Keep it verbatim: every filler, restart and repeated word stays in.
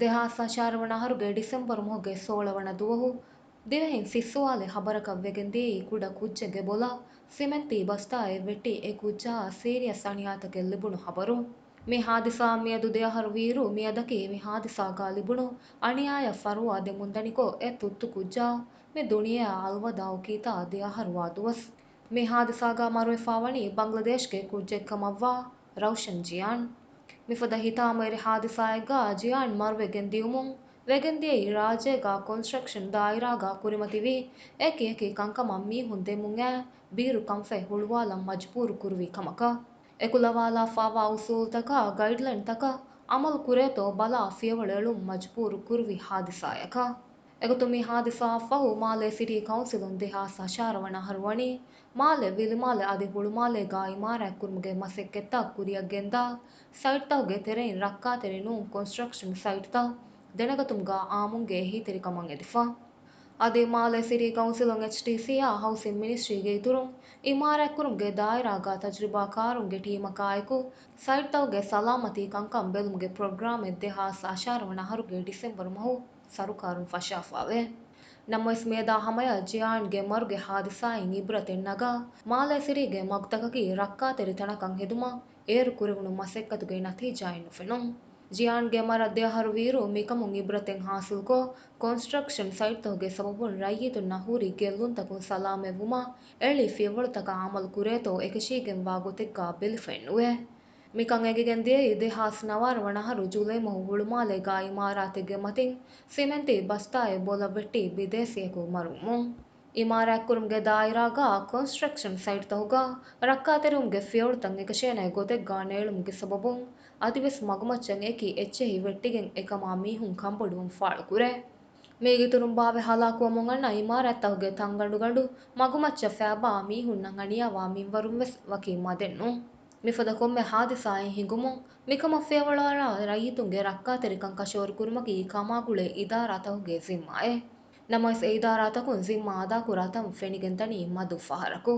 ދެހާސް އަށާރަ ވަނަ އަހަރުގެ ޑިސެމްބަރު މަހުގެ ސޯޅަ ވަނަ ދުވަހު ދިވެހިން ސިއްސުވާލެއް ހަބަރަކަށް ވެގެންދިޔައީ ކުޑަ ކުއްޖެއްގެ ބޮލަށް ސިމެންތީ ބަސްތާއެއް ވެއްޓި އެ ކުއްޖާ ސީރިއަސް އަނިޔާތަކެއް ލިބުނު ހަބަރު. މި ހާދިސާ މިއަދު ދެ އަހަރު ވީއިރު މިއަދަކީ މި ހާދިސާގާ ލިބުނު އަނިޔާޔަށް ފަރުވާ ދެމުންދަނިކޮށް އެ ތުއްތު ކުއްޖާ މި ދުނިޔެއާ އަލްވަދާ އުކީތާ ދެ އަހަރުވާ ދުވަސް. މި ހާދިސާގާ މަރުވެފާވަނީ ބަންގްލަދޭޝްގެ ކުއްޖެއްކަމަށްވާ ރައުޝަން ޖިޔާން. މިފަދަ ހިތާމަވެރި ހާދިސާއެއްގާ ޖިޔާން މަރުވެގެން ދިޔުމުން ވެގެންދިޔައީ ރާއްޖޭގާ ކޮންސްޓްރަކްޝަން ދާއިރާގާ ކުރިމަތިވި އެކި އެކި ކަންކަމަށް މީހުން ދެމުން އައި ބީރު ކަންފަތް ހުޅުވާލަން މަޖުބޫރު ކުރުވި ކަމަކަށް. އެކުލަވާލާފާވާ އުސޫލުތަކާ ގައިޑްލައިންތަކަށް އަމަލު ކުރޭތޯ ބަލާ ފިޔަވަޅު އެޅުން މަޖުބޫރު ކުރުވި ހާދިސާއަކަށް. އެގޮތުން މި ހާދިސާއަށްފަހު މާލޭ ސިޓީ ކައުންސިލުން ދެހާސް އަށާރަ ވަނަ އަހަރު ވަނީ މާލެ ވިލިމާލެ އަދި ހުޅުމާލޭގާ އިމާރާތްކުރުމުގެ މަސައްކަތްތައް ކުރިއަށް ގެންދާ ސައިޓްތަކުގެ ތެރެއިން ރައްކާތެރި ނޫން ކޮންސްޓްރަކްޝަން ސައިޓްތައް ދެނެގަތުމުގާ އާއްމުންގެ އެހީތެރިކަމަށް އެދިފަ. އަދި މާލޭ ސިޓީ ކައުންސިލުން އެޗްޑީސީއާ ހައުސިން މިނިސްޓްރީގެ އިތުރުން އިމާރާތްކުރުމުގެ ދާއިރާގާ ތަޖުރިބާކާރުންގެ ޓީމަކާއެކު ސައިޓްތަކުގެ ސަލާމަތީ ކަންކަން ބެލުމުގެ ޕްރޮގްރާމެއް ދެހާސް އަށާރަ ވަނަ އަހަރުގެ ޑިސެމްބަރު މަހު ސަރުކާރުން ފަށާފާވޭ. ނަމަވެސް މިއަދާ ހަމަޔަށް ޖިޔާންގެ މަރުގެ ހާދިސާއިން އިބްރަތެއް ނަގާ، މާލޭ ސިޓީގެ މަގުތަކަކީ ރައްކާތެރި ތަނަކަށް ހެދުމަށް އޭރު ކުރެވުނު މަސައްކަތުގެ ނަތީޖާއެއް ނުފެނުން. ޖިޔާންގެ މަރަށް ދެ އަހަރު ވީއިރު މިކަމުން އިބްރަތެއް ހާސިލްކޮށް، ކޮންސްޓްރަކްޝަން ސައިޓްތަކުގެ ސަބަބުން ރައްޔިތުންނަށް ހުރި ގެއްލުންތަކުން ސަލާމަތްވުމަށް އެޅި ފިޔަވަޅުތަކަށް އަމަލު ކުރޭތޯ އެކަށީގެންވާ ގޮތެއްގާ ބެލިފައެއް ނުވޭ. މިކަން އެނގިގެން ދިޔައީ ދެހާސް ނަވާރަ ވަނަ އަހަރު ޖުލައި މަހު ހުޅުމާލޭގާ އިމާރާތެއްގެ މަތިން ސިމެންތީ ބަސްތާއެއް ބޮލަށް ވެއްޓި ބިދޭސީއަކު މަރުވުމުން. އިމާރާތްކުރުމުގެ ދާއިރާގާ ކޮންސްޓްރަކްޝަން ސައިޓްތަކުގާ ރައްކާތެރިވުމުގެ ފިޔަވަޅުތައް އެކަށޭނެ ގޮތެއްގާ ނޭޅުމުގެ ސަބަބުން އަދިވެސް މަގުމައްޗަށް އެކި އެއްޗެހި ވެއްޓިގެން އެކަމާ މީހުން ކަންބޮޑުވުން ފާޅުކުރޭ. މީގެ އިތުރުން ބާވެ ހަލާކުވަމުން އަންނަ އިމާރާތްތަކުގެ ތަންގަނޑުގަނޑު މަގުމައްޗަށް ފައިބާ މީހުންނަށް އަނިޔާވާ މިންވަރުން ވެސް ވަކި މަދެއް ނޫން. މިފަދަ ކޮންމެ ހާދިސާއެއް ހިނގުމުން މިކަމަށް ފިޔަވަޅުއަރާ ރައްޔިތުންގެ ރައްކާތެރިކަން ކަށަވަރު ކުރުމަކީ ކަމާގުޅޭ އިދާރާތަކުގެ ޒިންމާއެއް. ނަމަވެސް އެ އިދާރާތަކުން ޒިންމާ އަދާކުރާ ތަން ފެނިގެންދަނީ މަދު ފަހަރަކު.